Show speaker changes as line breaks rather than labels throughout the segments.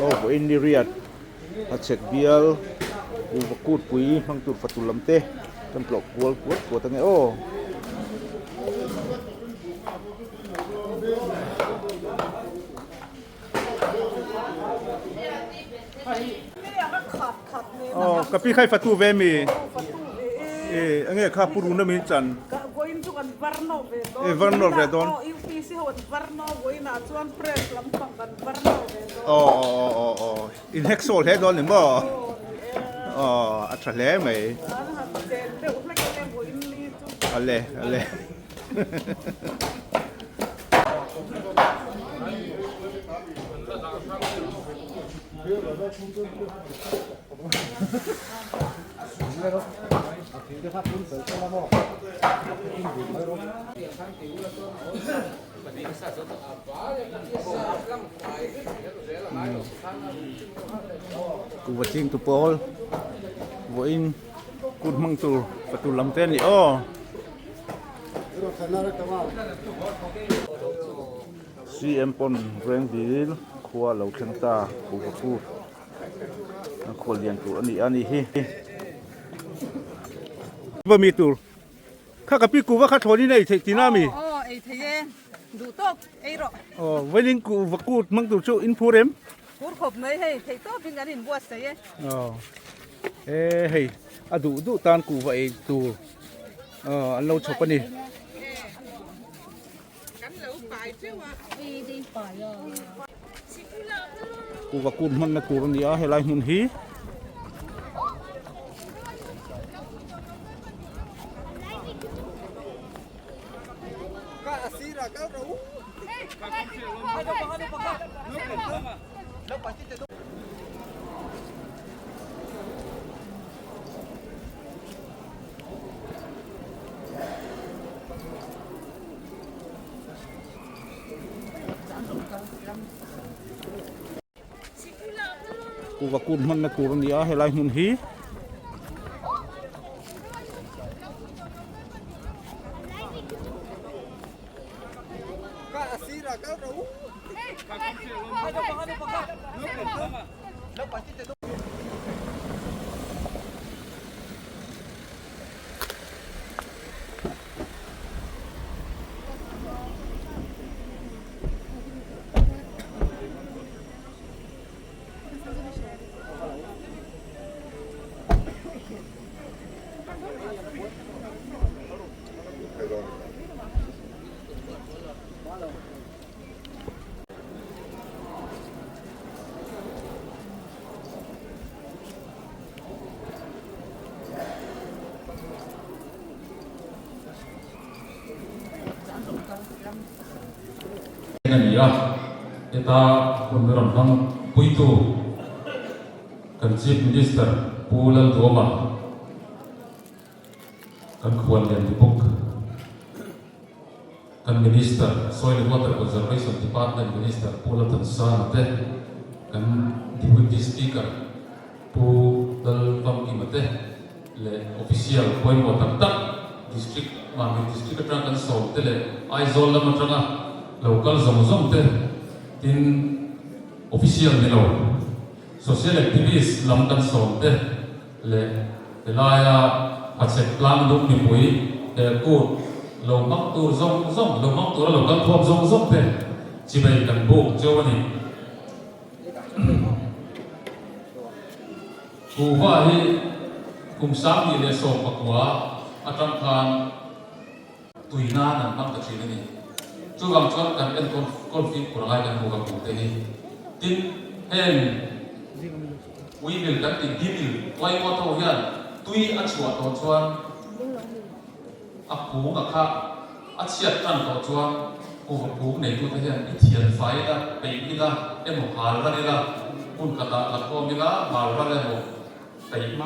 Aw vawiin ni riat hachhek bial kuhva kutpui hmang tur fatu lam te kan tlawh kual puat puat ange aw. Aw ka pi kha i fatu ve mi? E enge kha pu runa min chan. E varno ve dawn. Aw aw aw aw in hek sawl hle dawn ni maw? Aw a tha hle mai. Ale ale. Kuhva ching tu pawl vawiin kut hmang tur patur lam te a ni aw. CM pawn veng dil khua lo thleng ta kuhva kut an khual lian tur a ni a ni hi. Va mi tur kha ka pi kuhva kha thlawn in a ei theih tina mi?
Aw ei thei e duh tawk ei rawh.
Aw vawiin kuhva kut hmang tur chu in phur em?
Phur khawp mai hei theih tawp in kan inbuatsaih e.
Aw e hei a duh duh tan kuhva ei tur. Aw an lo chhawp a ni. Kuhva kut hmanna tur a ni a helai hmun hi. Kuhva kut hmanna tur a ni a helai hmun hi.
A ni a, heta hun rawn hmang puitu kan Chief Minister Pu Lalduama kan khuan lian ni bawk. Kan Minister, Soil and Water Conservation Department Minister Pu Lalthansana te, kan Deputy Speaker Pu Lalvamkima te leh Official pawimawh tak tak District, Mamit District atanga kan sawm te leh Aizawl lam atanga lo kal zawng zawng te tin Official ni lo Social Activist lam kan sawm te leh helaia hachhek tlang dum mipui he kut lo hmang tur zawng zawng, lo hmang tura lo kal khawm zawng zawng te chibei kan buk cheu a ni. Kuhva hi kum 2019 atang khan tui nan an hmang ta thin a ni. Chuvang chuan kan enkawl kawl fimkhur angai kan hmu ka hmuh te hi. Tin, heng ui mil kan tih di mil tuaimawt ho hian tui a chhuah tawh chuan a kung a kha a chhiat tan tawh chuan kuhva kung neitute hian i thian fai ila, peih ila emaw hal ral ila, hmun khatah la khawm ila hal ral emaw Peih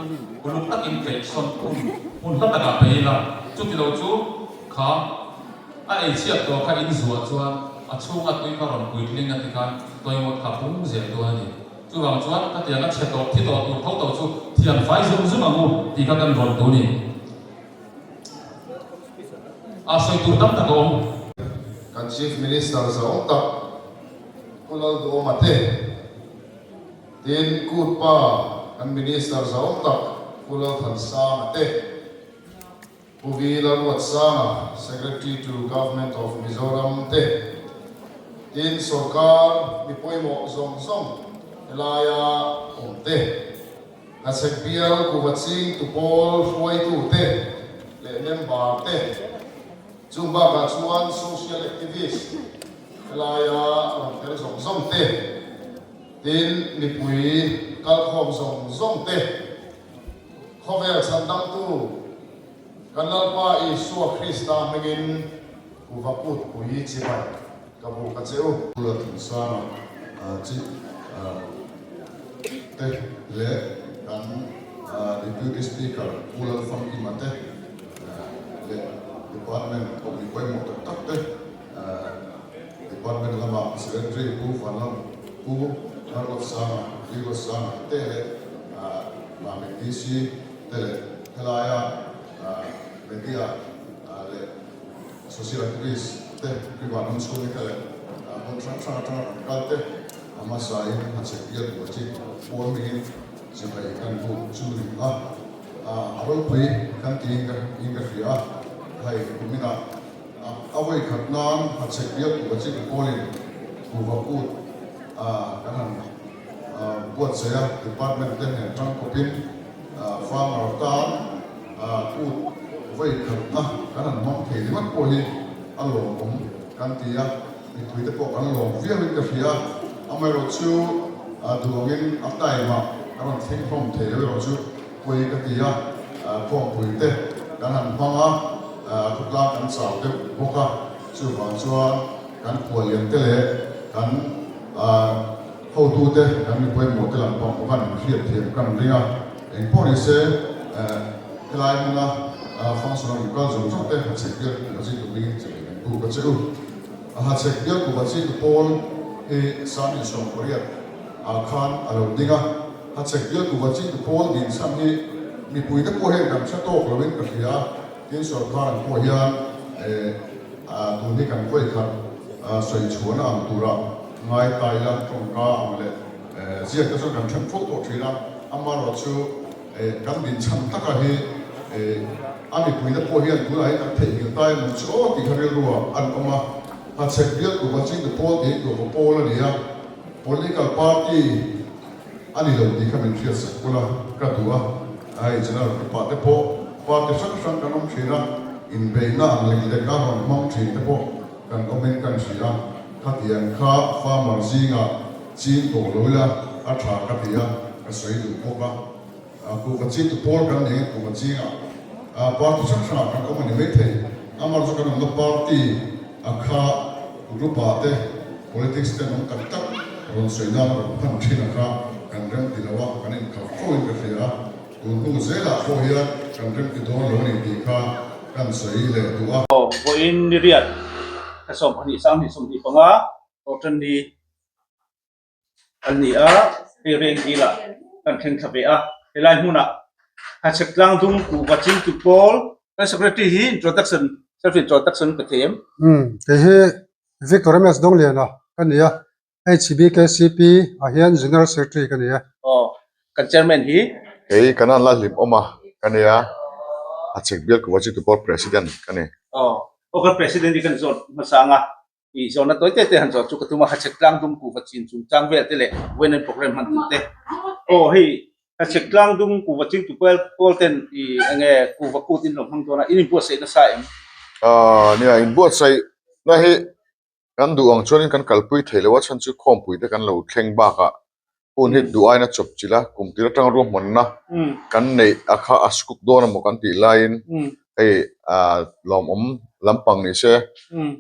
uluk takin peih sawn hun hun hla takah peih ila, chuti lo chu kha a ei chhiat tawh kha in zuah chuan a chhunga tui kha rawn puitling a ti khan tawimawt kha pung zel dawn a ni. Chuvang chuan ka tiang a chhe tawh thi tawh tur tho tawh chu thian fai zum zum ang u tih kha kan rawn tu ni. A sawi tur tam tak a awm.
Kan Chief Minister zawng tak Pu Lalduhawma te. Tin, Kut pa kan Minister zau tak Pu Lalthansanga te, Pu Vi Lalruatsanga, Secretary to Government of Mizoram te, tin sorkar mi pawimawh zawng zawng helaia awm te, Hachhek bial kuhva ching tu pawl hruaitu te leh member te, chung bakah chuan social activist helaia rawn tel zawng zawng te, Tin, mipui kalkhawm zawng zawng te, khawvel chhandamtu kan Lalpa Isua Krista hmingin kuhva kutpui chibai ka buk a che u.
Pula Thunsanga chi te leh kan Deputy Speaker Pu Lalfamkima te leh Department pawh pawimawh tak tak te, Department lama Secretary Pu Vanlam, Pu Lalruatsanga, Lalruatsanga te leh Mamit DC te leh helaia media leh social activist te Pi Vanram Chhungi te leh hmun hrang hrang atanga rawn kal te a hmasain a chhek bial tur chi pawl hmingin chibai kan buk chu ni a, a ropui kan tiin ka hria a, hei kuminah. A vawi khat nan a chhek bial tur a chik pawlin kuhva kut kan han buatsaih a, department te hnen tang kawpin farmer tan kut vawi khatna kan han hmang thei ringawt pawh hi a lawmawm kan ti a, mipui te pawh kan lawm viauin ka hria a, amaherawh chu duangin a time ah kan rawn thleng hlawm thei lo erawh chu Pui ka ti a, khawmpui te kan han hmang a, khawtlang kan chau deuh bawk a, chuvang chuan kan khuallian te leh kan hotute kan mi pawimawh te lam pang pawh khan min hriat thiam kan ring a, engpawh ni se helai hmuna function a rawn kal zawng zawng te hachhek bial kuhva chi tu hmingin che kan buk a che u. A hachhek bial kuhva chi tu pawl hi Sangin Sawmpariat ah khan a lo ding a. A chek bial kuhva chi tu pawl din chhan hi mipui te pawh hian kan hre tawk lo in ka hria a, tin sorkar ang pawh hian tun hi kan vawi khat sawi chhuahna ang tura ngai ta ila tawngka ang leh ziak te chuan kan then fo tawh thin a, amaherawh chu kan din chhan taka hi a mipui te pawh hian tunah hian kan theihnghilh ta emaw chu aw tih kha rilruah an awm a, a chek bial kuhva chi tu pawl tih hi kuhva pawl a ni a, political party. A ni lo tih kha min hriat sak kul a, ka duh a, hei General Pupa te pawh party hrang hrang kan awm thin a, inbeihna ang lek lek a rawn hmang thin te pawh kan awmin kan hria a, khatiang kha farmer zingah ching tawh lo ila a tha ka ti a, ka sawi duh bawk a, kuhva ching tu pawl kan nih kuhva chingah party hrang hrangah kan awm a ni maithei, amar chu kan awmna party a kha group ah te Politics te an awm tak tak rawn sawi nan rawn hman thin a kha kan rem ti lo a, kan inkhap fo in ka hria a, tun hnu zelah pawh hian kan rem ti dawn lo a ni tih kha kan sawi leh duh a.
Aw, vawiin ni riat ka 12 25 tawhtan ni an ni a, hei reng dilah kan thleng thla ve a, helai hmunah Hachhek Tlangdung Kuhva Chingtu Pawl kan Secretary hi introduction self introduction pe thei em?
Umm, kei hi Victor MS Dawngliana ka ni a, HBKCP ah hian General Secretary ka ni a.
Aw, kan Chairman hi.
Kei kan an la hlim awm a ka ni a, Hachhek Bial Kuhva Chingtu Pawl President ka ni.
Aw, aw kan President hi kan zawt hmasa ang a, I zawhna tawi te te han zawh chu ka tum a, Hachhek tlang dum kuhva chin chung chang vel te leh Women program hman tur te. Aw hei Hachhek tlang dum kuhva ching tu pawl pawl ten i enge kuhva kut in lo hmang dawn a, in inbuatsaih nasa em?
Aaa nia inbuatsaih na hi kan duh ang chuanin kan kalpui thei lo a chhan chu khawmpui te kan lo thleng bakah hun hi duh aiin a chawp chilh a, kum tir atanga ruahmanna kan neih a kha a scoop dawn emaw kan tih laiin hei ah lawmawm lampang ni se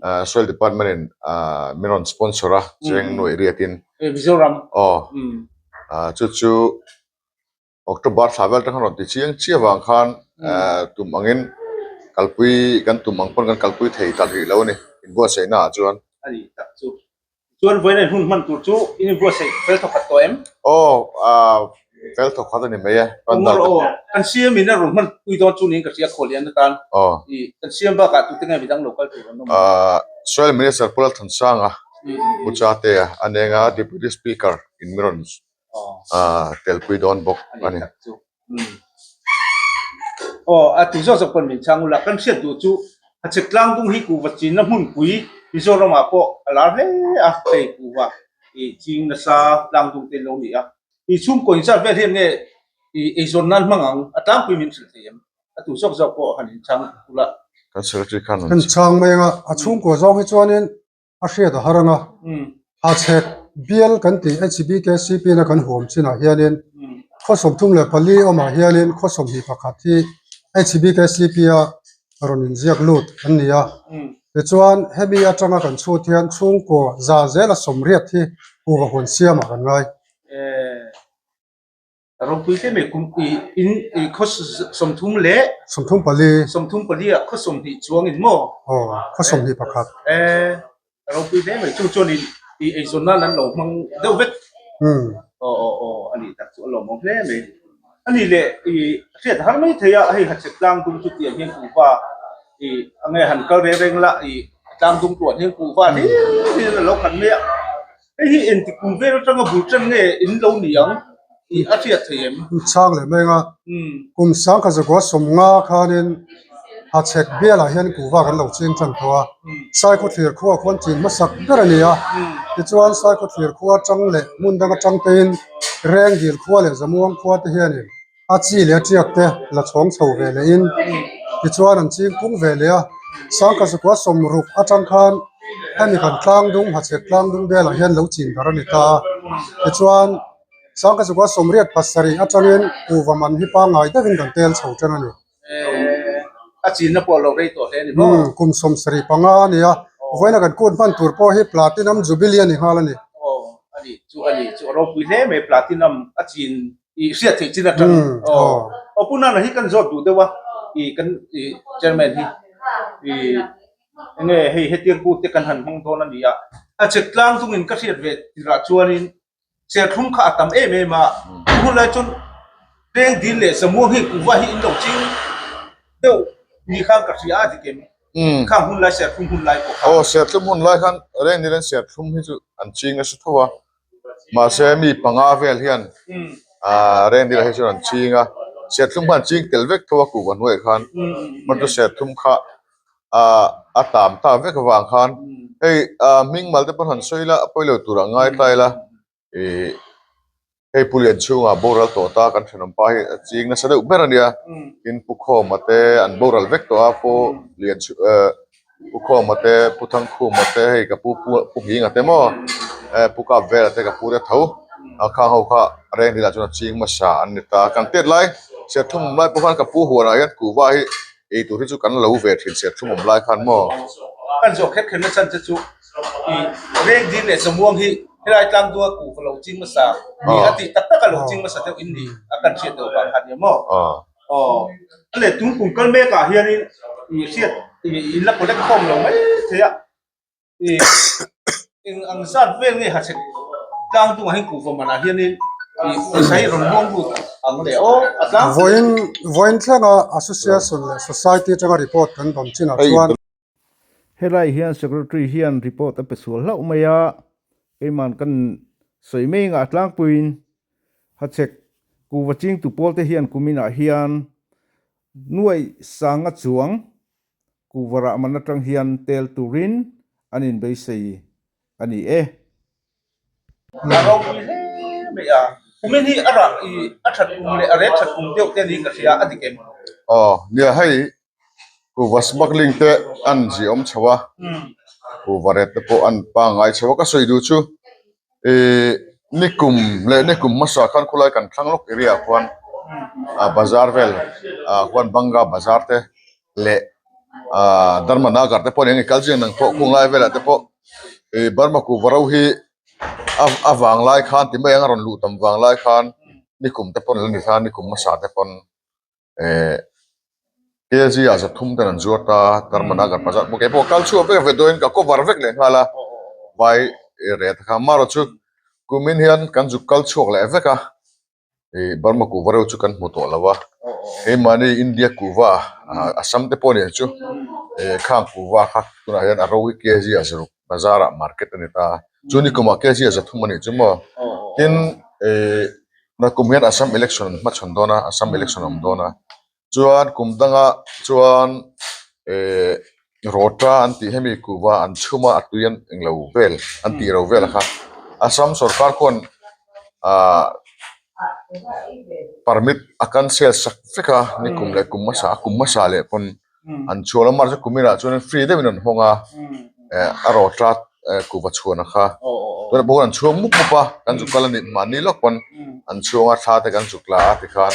ah soil department in ah min rawn sponsor a cheng nuaih riatin aw ah chu chu October thla vel atang khan rawn ti chiang chiah vang khan ah tum angin kalpui kan tum ang pawn kan kalpui thei ta rih lo a ni inbuatsaihna ah chuan.
Chuan vawiin a hun hman tur chu in inbuatsaih fel thawkhat tawh em?
Aw, ah fel thawkhat a ni mai e.
Awmar aw, kan CM in a rawn hman pui dawn chu niin ka hria khaw lian atan.
Aw.
I kan CM bakah tute nge midang lo kal tur an awm?
Ah, Soil Minister Pu Lalthansanga, Pu Chatea a nenga Deputy Speaker in mi rawn telpui dawn bawk a ni.
Aw, a ti zawk zawk pawn min chhang ula, kan hriat duh chu Hachhek tlangdung hi kuhva chinna hmunpui Mizoramah pawh a lar hle a, hei kuhva i ching nasa tlangdung te lo ni a, i chhungkaw inzat vel hian nge i eizawn nan hmang ang a tlangpui min hrilh thei em? A tu zawk zawk pawh han inchhang ula.
Kan secretary khan
Kan chhang mai anga, a chhungkaw zawng hi chuanin a hriat a har anga, Hachhek bial kan tih HBKCP na kan huam chinah hianin khaw 34 awmah hianin khaw 21 hi HBKCP a rawn inziak lut an ni a. Tichuan hemi atanga kan chhut hian chhungkaw za zela 80 hi kuhva huan siamah kan ngai.
Ropui te mai kum i in i khaw 30 leh
34
34 ah khaw 20 chuang in maw?
Aw, khaw 21.
Eh, ropui hle mai chung chuan in i eizawn nan an lo hmang deuh vek.
Umm.
Aw aw aw a nih tak chu a lawmawm hle mai. A nih leh i hriat har mai thei a, hei Hachhek tlang dung chu tiang hian kuhva i a nge han kal reng reng la i tlang dung tuah hian kuhva hlir hlir a lo khat mai a. Hei hi engti kum vel atanga bul tan nge in lo ni ang tih a hriat thei em?
Chhang leh mai anga kum sangkhat zakua 50 khanin Hachhek bialah hian kuhva kan lo ching tan tawh a, Saikhawthlir khua khuan chin hmasak ber a ni a, tichuan Saikhawthlir khua atang leh hmun dang atang tein Rengdil khua leh Zamuang khua te hianin A chi leh a tiak te la chhawng chho ve leh in tichuan an ching pung ve leh a, sangkhat zakua 60 atang khan hemi kan tlang dung hachhek tlang dung velah hian lo chin darh a ni ta a, tichuan sangkhat zakua 87 atangin kuhva man hi pangngai deuhin kan tel chho tan a ni.
A chinna pawh a lo rei tawh hle a ni maw?
Umm kum 75 a ni a, vawiina kan kut hman tur pawh hi Platinum Jubilee a ni nghal a ni.
Aw a ni chu a ni chu a ropui hle mai Platinum a chin I hriat theih chin atang aw aw Pu Nana hi kan zawt duh deuh a i kan i chairman hi i enge hei hetiang kut te kan han hmang dawn a ni a a chek tlang chungin ka hriat ve tirah chuanin serthlum kha a tam em em a chu hun lai chuan peng dil leh zamuang hi kuhva hi in lo ching deuh ni khan ka hria a dik em khang hun lai serthlum hun lai pawh kha
aw serthlum hun lai khan reng dil an serthlum hi chu an ching nasa tho a. Mahse mi panga vel hian ah rengdil ah hi chuan an ching a serthlum khan an ching tel vek tho a kuhva hnuaiah khan hman chu serthlum kha ah a tam ta vek avang khan hei ah hming mal te pawh han sawi ila a pawi lo tur ah ngai ta ila ih hei pu lian chhungah boral tawh ta kan thenawm pa hi a ching nasa deuh ber a nia tin pu khawma te an boral vek tawh a pu lian chhu eh. Pu Khawma te, Pu Thangkhuma te, hei ka pu Pu Hminga te maw eh Pu Kapvela te ka pu te tho a khang ho kha Rengdil ah chuan a ching hmasa an ni ta. Kan tet lai Serthlum awm lai pawh khan ka pu huanah hian kuhva hi ei tur hi chu kan lo ve thin Serthlum awm lai khan maw.
Kan zawh kher kher na chhan che chu i Rengdil leh Zamuang hi helai tlang dua kuhva lo ching hmasa ni a tih tak tak a lo ching hmasa deuh in ni a kan hriat deuh vang kha nia maw. Aw, a leh tung kum kal mek ah hianin i hriat i in la collect khawm lo mai thei a, i eng ang zat vel nge hachhek tlang dungah hian kuhva manah hianin i pawisa hi rawn luang lut ang le aw, a tlang
Vawiin vawiin thlenga Association leh Society atanga report kan dawn chinah chuan.
Helai hian Secretary hian report a pe sual hlauh mai a, keiman kan sawi mai ngah tlangpuiin Hachhek kuhva chingtu pawlte hian kuminah hian nuaih sanga chuang kuhva rah man atang hian tel turin an inbeisei a ni e.
A ropui hle mai a, kumin hi a rah i a that kum leh a ret that kum deuh te niin ka hria a dik em?
Aw, nia hei kuhva smuggling te an zia awm chho a, kuhva ret te pawh an pangngai chho a, ka sawi duh chu ih nikum leh nikum hmasa khan khawlai kan thlang lawk area ah khuan ah bazar vel ah khuan banga bazar te leh ah Dharma Nagar te pawh eng i kal chiang nang pawh khung lai velah te pawh ih Burma kuhva ro hi a a vang lai khan ti mai ang a rawn luh tam vang lai khan nikum te pawn la ni khan nikum hmasa te pawn eh kg ah 300 ten an zuar ta Dharma Nagar bazar pawh keipawh kal chhuak vek ve dawn ka cover vek leh nghal a vai reh te kha amaherawhchu chu kumin hian kan zuk kal chhuak leh vek a. Ih Burma kuhva reuh chu kan hmu tawh lo a, keimahni India kuhva Assam te pawh nen chu eh khang kuhva kha tunah hian a ro hi kg a zaruk bazar ah market a ni ta a, chu ni kumah kg a 300 a nih chu maw tin. Eh nakum hian Assam election an hmachhawn dawn a, Assam election a awm dawn a. Chuan kum danga chuan eh rawta an tih hemi kuhva an chhum a, a tui an englo vel an tih ro vel kha Assam sorkar khuan ah permit a cancel sak vek a ni kum leh kum hmasa a kum hmasa leh pawn an chhuah lamah chuan kum inah chuan free deuhin an hawng a eh a rawta eh kuhva chhuahna kha tunah pawh an chhuang mup mup a kan zuk kal a nih mahni lawk pawn an chhuang a thla te kan zuk la a tikhan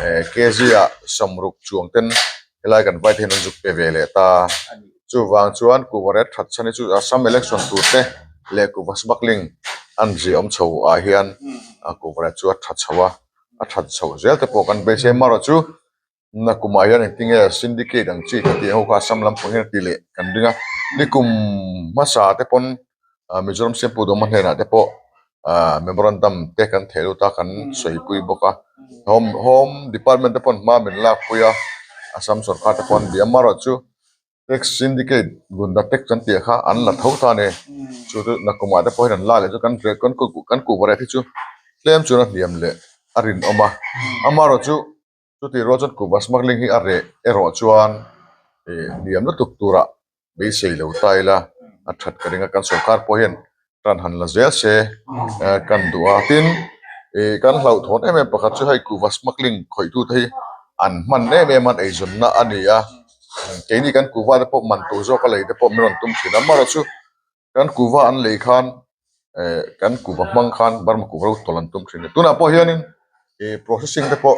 eh kg ah sawmruk chuang ten helai kan vai te hian an zuk pe ve leh ta chuvang chuan kuhva ret that chhan hi chu Assam election tur te leh kuhva smuggling an ziah awm chho ah hian a kuhva ret chu a tha chho a a that chho zel te pawh kan beisei amaherawhchu chu. Nakumah hian engtinge syndicate ang chi ka tih ho kha Assam lampang hian a ti leh kan ring a, nikum hmasa te pawn Mizoram Siampu Dawma hnenah te pawh ah memorandum te kan theh lut a kan sawipui bawk a, home home department te pawn hma min lakpui a, Assam sorkar te pawh an bia amaherawhchu tax syndicate gunda tax an tih kha an la tho ta a ni, chu chu nakumah te pawh hian an la leh chu kan kan kan kuhva reh hi chu tlem chuan a hniam leh a rinawm a, amaherawhchu. Chutih rual chuan kuhva smuggling hi a reh erawh chuan ih hniam lutuk turah beisei lo ta ila a that ka ring a kan sorkar pawh hian tan han la zel se eh kan duh a tin ih kan hlauhthawn em em pakhat chu hei kuhva smuggling khawih tute hi an hman em em a an eizawnna a ni a keini kan kuhva te pawh man tur zawk a lei te pawh min rawn tum thin a amaherawhchu Kan kuhva an lei khan eh kan kuhva hmang khan Burma kuhva ro tawlh an tum thin a ni. Tunah pawh hianin ih processing te pawh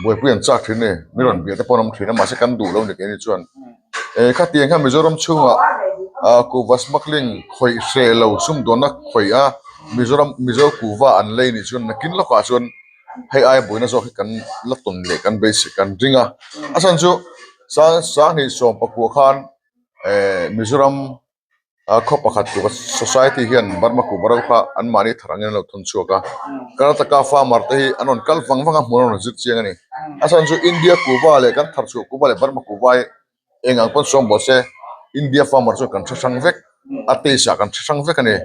buaipui an chak thin a ni. Mi rawn biah te pawh an awm thin a mahse kan duh lo a ni keini chuan. Eh khatiang hian Mizoram chhungah ah kuhva smuggling khawih hreh lo sumdawnna khawih a Mizoram Mizo kuhva an lei nih chuan nakin lawkah chuan hei aia buaina zawk hi kan la tawn leh kan beisei kan ring a. A chhan chu 2019 khan eh Mizoram a khaw pakhat tura society hian Burma kuhva ro kha an mahni thar angin an lo thawn chhuak a Karnataka farmer te hi an rawn kal vang vang a hmun an rawn zir chiang a ni a chhan chu India kuhva leh kan thar chhuah kuhva leh Burma kuhva hi eng ang pawn sawm bawh se India farmer chuan kan hre hrang vek a taste ah kan hre hrang vek a ni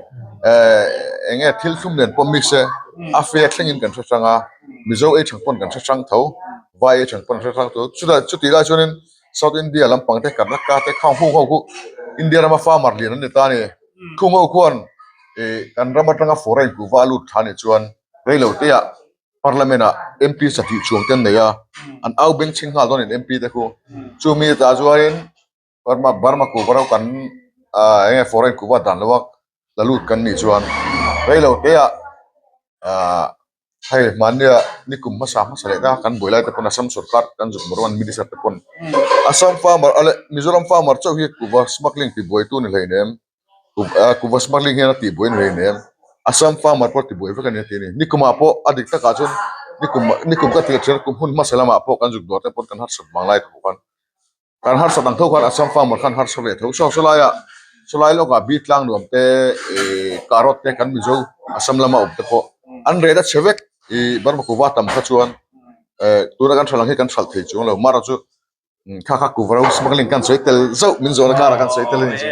ehh eng nge thil thlum nen pawh mix se a fe thlengin kan hre hrang a Mizo ei thang pawn kan hre hrang tho vai ei thang pawn an hre hrang tho chutah chutih lai chuanin. South India lampang te Karnataka te khang hung ho khu India rama farmer lian an ni ta a ni. Khung ho khuan ih kan ram atanga foreign kuhva a lut tha anih chuan reilo te ah Parliament ah MP sahnih chuang te an nei a, an au beng chhing nghal dawn a ni MP te khu. Chumi tah chuanin Burma Burma kuhva ro kan ah eng nge foreign kuhva dan lo a la lut kan nih chuan reilo te ah ah hei hmania nikum hmasa hmasa leh ta kan buai lai te pawn Assam sorkar kan zuk mawrh a minister te pawn Assam farmer a leh Mizoram farmer chauh hi kuhva smuggling ti buai tu ni hleinem kuhva smuggling hian a tih buai ni hleinem Assam farmer pawh a ti buai vek a ni a ti a ni nikum ah pawh a dik takah chuan nikum nikum ka tih thian kum hun hmasa lamah pawh kan zuk dawr te pawn kan harsat vang lai tawh khan. Kan harsat ang tho khan Assam farmer khan harsa ve tho. Saw sawlaiah sawlai lawkah bi tlang nuam te ih carrot te kan Mizo Assam lama awm te pawh an reh na chhe vek ih Burma kuhva tam kha chuan eh tuna kan hralh ang hi kan hralh thei chuang lo. Mara chu kha kha kuhva ro smuggling kan sawi tel zauh min zawhna karah kan sawi tel a ni chu.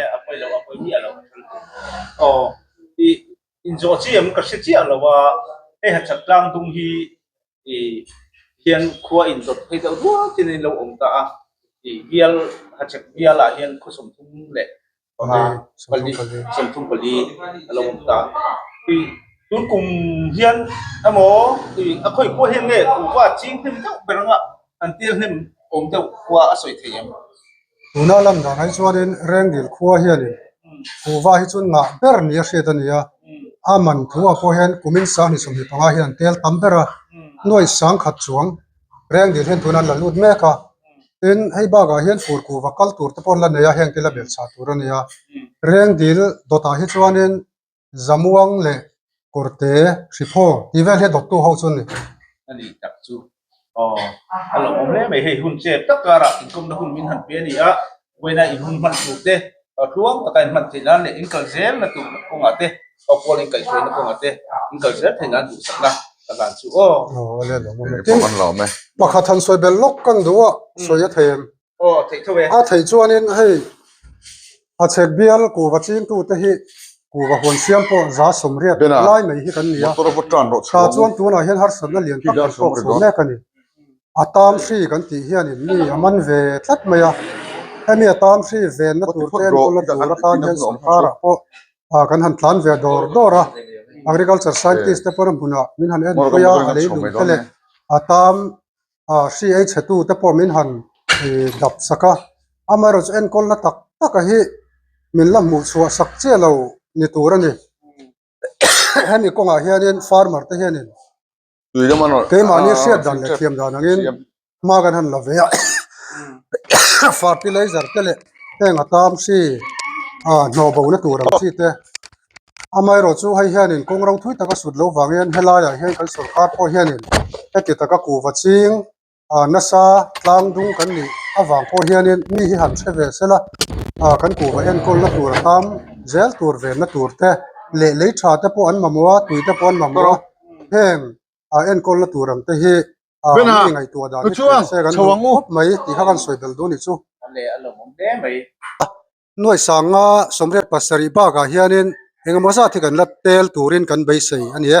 Aw ih inzawh chi em ka hre chiah lo a hei hachhak tlang dung hi ih hian khua indawt phei deuh rual tin in lo awm ta a ih bial hachhek bialah hian khaw 30 leh panga pali 34 a lo awm ta ih tun kum hian emaw ih a khawi khua hian nge kuhva ching hnem deuh ber anga an tel hnem awm deuh khua a sawi thei em.
Tuna lam dan ai chuanin Rengdil khua hianin kuhva hi chu ngah ber ni a hriat a ni a, a man thuah pawh hian kumin 2025 hian an tel tam ber a, nuai 10,000 chuang Rengdil hian tuna an la lut mek a, tin hei bakah hian fur kuhva kal tur te pawh an la nei a, heng te la belhchhah tur a ni a, Rengdil dawtah hi chuanin Zamuang leh Kawrte, Hriphaw tih vel hi a dawttu ho chu a ni.
A ni tak chu. Aw, a lo awm hle mai. Hei hun chep tak karah inkawmna hun min han pe a ni a, vawiina in hun hman tur te, tluang taka in hman theih nan leh in kal zelna tur kawngah te, aw pawl in kaihhruaina kawngah te in kal zel theih nan duhsakna ka hlan chu aw.
Aw, a leh lawm awm e. Tin, pakhat han sawi belh lawk kan duh a, sawi a thei em?
Aw, a theih tho e.
A theih chuanin hei Hachhek bial kuhva chingtute hi. Kuhva huan siam pawh 180 lai mai hi kan ni a, tah chuan tunah hian harsatna lian tak kan tawk chho mek a ni. A tam hri kan tih hianin mi a man ve tlat mai a, hemi a tam hri venna tur te enkawlna tur atan hian sorkarah pawh kan han tlan ve dawr dawr a, agriculture scientist te pawh hmunah min han enpui a, a leilung te leh a tam hri ei chhe tu te pawh min han dap sak a, amaherawhchu chu enkawlna tak tak a hi min la hmuh chhuah sak chiah lo ni tur a ni. Hemi kawngah hianin farmer te hianin keimahni hriat dan leh thiam dan angin hma kan han la ve a, fertilizer te leh heng a tam hri hnawh bo na tur ang chi te Amaherawhchu hei hianin kawng ro thui taka sut lo vang hian helaiah hian kan sorkar pawh hianin heti taka kuhva ching ah nasa tlang dung kan nih avang pawh hianin mi hi han hre ve sela ah kan kuhva enkawlna tur a tam zel tur venna tur te leh lei tha te pawh an mamawh a tui te pawh an mamawh a heng ah enkawlna tur ang te hi ah mi ngaihtuah dan hi hriat se kan duh khawp mai tih kha kan sawi belh duh a nih chu. Nuai sanga 87 bakah hianin engemaw zat hi kan la tel turin kan beisei a ni e.